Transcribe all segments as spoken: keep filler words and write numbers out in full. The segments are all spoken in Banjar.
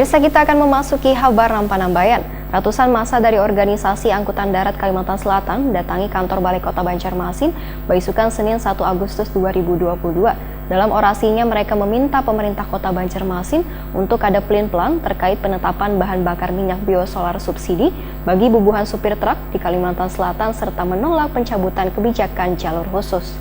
Kita akan memasuki habar nampanambayan. Ratusan masa dari organisasi angkutan darat Kalimantan Selatan datangi kantor Balai Kota Banjarmasin baisukan Senin satu Agustus dua ribu dua puluh dua. Dalam orasinya, mereka meminta pemerintah Kota Banjarmasin untuk kada pelin-pelan terkait penetapan bahan bakar minyak biosolar subsidi bagi bubuhan supir truk di Kalimantan Selatan serta menolak pencabutan kebijakan jalur khusus.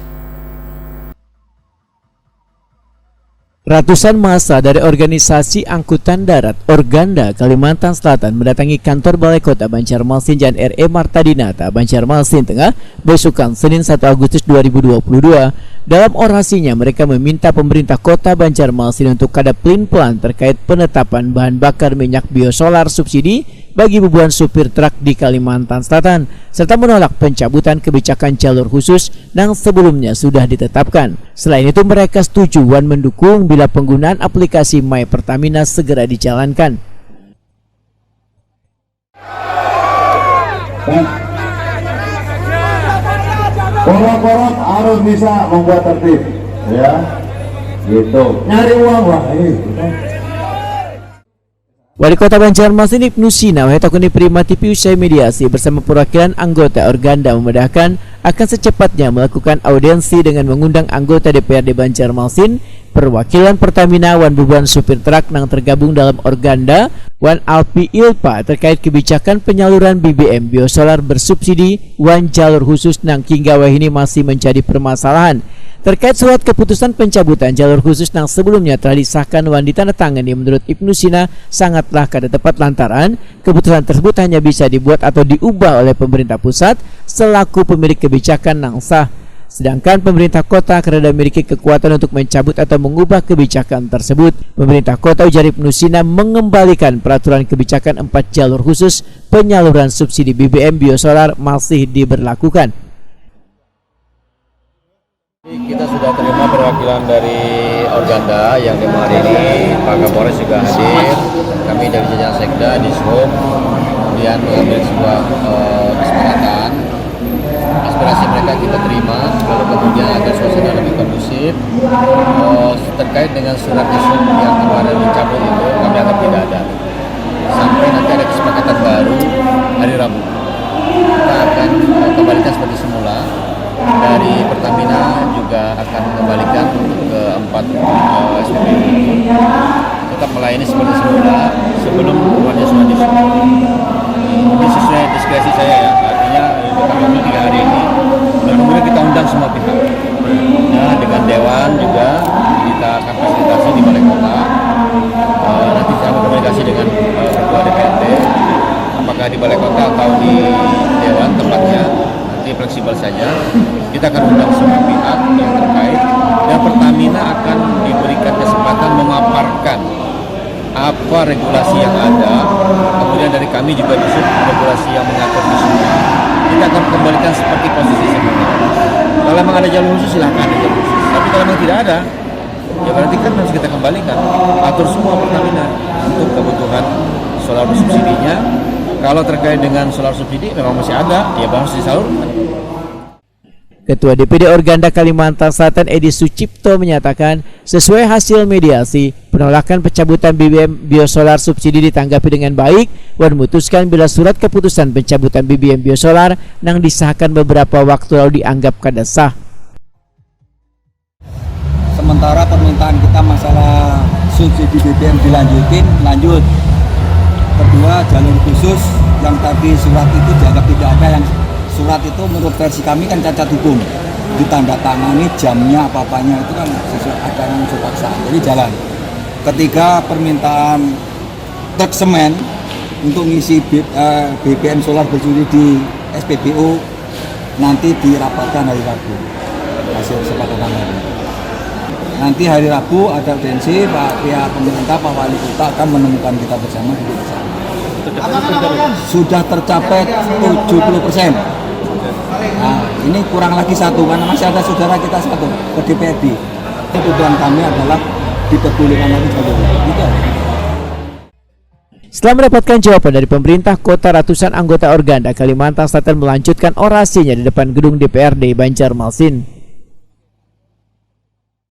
Ratusan masa dari organisasi angkutan darat Organda Kalimantan Selatan mendatangi kantor Balai Kota Banjarmasin Jalan R E Marta Dinata, Banjarmasin Tengah, besukan Senin satu Agustus dua ribu dua puluh dua. Dalam orasinya, mereka meminta pemerintah Kota Banjarmasin untuk kada pelin-pelan terkait penetapan bahan bakar minyak biosolar subsidi bagi bubuhan supir truk di Kalimantan Selatan, serta menolak pencabutan kebijakan jalur khusus nang sebelumnya sudah ditetapkan. Selain itu, mereka setuju wan mendukung bila penggunaan aplikasi My Pertamina segera dijalankan. Korok-korok harus bisa membuat tertib, ya, gitu. Nyari uang wah, ini. Wali Kota Banjarmasin Ibnu Sina wahai takuni Prima T V usai mediasi bersama perwakilan anggota Organda memedahkan akan secepatnya melakukan audiensi dengan mengundang anggota D P R D Banjarmasin, perwakilan Pertamina wan bubuhan supir truk nang tergabung dalam Organda wan Alpi Ilpa terkait kebijakan penyaluran B B M biosolar bersubsidi wan jalur khusus nang hingga wahini masih menjadi permasalahan. Terkait surat keputusan pencabutan jalur khusus nang sebelumnya telah disahkan wan ditandatangani menurut Ibnu Sina sangatlah kada tepat lantaran keputusan tersebut hanya bisa dibuat atau diubah oleh pemerintah pusat selaku pemilik kebijakan nang sah. Sedangkan pemerintah kota kada memiliki kekuatan untuk mencabut atau mengubah kebijakan tersebut. Pemerintah kota ujar Ibnu Sina mengembalikan peraturan kebijakan empat jalur khusus penyaluran subsidi B B M biosolar masih diberlakukan. Kita sudah terima perwakilan dari Organda yang demo hari ini, Pak Kapolres juga hadir, kami dari jajaran Sekda, Dishub, kemudian mengambil sebuah eh, kesepakatan, aspirasi mereka kita terima, lalu kemudian agar suasana lebih kondusif. Eh, terkait dengan surat Dishub yang kemarin dicabut itu, kami anggap tidak ada. Sampai nanti ada kesepakatan baru hari Rabu, kita akan eh, kembalikan seperti semula. Dari Pertamina juga akan mengembalikan untuk keempat eh, S P B U itu tetap melayani seperti semula sebelum keluarnya surat Dishub. Ini sesuai diskresi saya, ya, artinya kita waktu tiga hari ini. Dan kemudian kita undang semua pihak, ya, dengan dewan juga kita akan fasilitasi di balai kota. Eh, nanti kami komunikasi dengan eh, ketua D P R D, apakah di balai kota atau di dewan tempatnya, nanti fleksibel saja. Kita akan undang semua pihak yang terkait, dan Pertamina akan diberikan kesempatan memaparkan apa regulasi yang ada. Kemudian dari kami juga Dishub regulasi yang mengatur di sini. Kita akan kembalikan seperti posisi semula. Kalau memang ada jalur khusus, silahkan ada jalur khusus. Tapi kalau memang tidak ada, ya berarti kan harus kita kembalikan. Atur semua Pertamina untuk kebutuhan solar subsidinya. Kalau terkait dengan solar subsidi memang masih ada, ya harus disalurkan. Ketua D P D Organda Kalimantan Selatan Edi Sucipto menyatakan, sesuai hasil mediasi, penolakan pencabutan B B M biosolar subsidi ditanggapi dengan baik wan memutuskan bila surat keputusan pencabutan B B M biosolar nang disahkan beberapa waktu lalu dianggap kada sah. Sementara permintaan kita masalah subsidi B B M dilanjutin, lanjut. Kedua, jalur khusus yang tadi surat itu dianggap tidak ada, yang surat itu menurut versi kami kan cacat hukum, ditandatangani jamnya apa-apanya itu kan sesuai acara yang terpaksa, jadi jalan. Ketiga, permintaan truk semen untuk ngisi B- eh, B B M solar bersubsidi di S P B U nanti dirapatkan hari Rabu hasil kesepakatan hari. Nanti hari Rabu ada audiensi, Pak, pihak pemerintah, Pak Wali Kota akan menemukan kita bersama, duduk bersama. Sudah tercapai tujuh puluh persen. Nah, ini kurang lagi satu karena masih ada saudara kita satu ke D P R D. Kebutuhan kami adalah diperbolehkan lagi jalur itu. Gitu. Setelah mendapatkan jawaban dari pemerintah kota, ratusan anggota Organda Kalimantan Selatan melanjutkan orasinya di depan gedung D P R D Banjarmasin.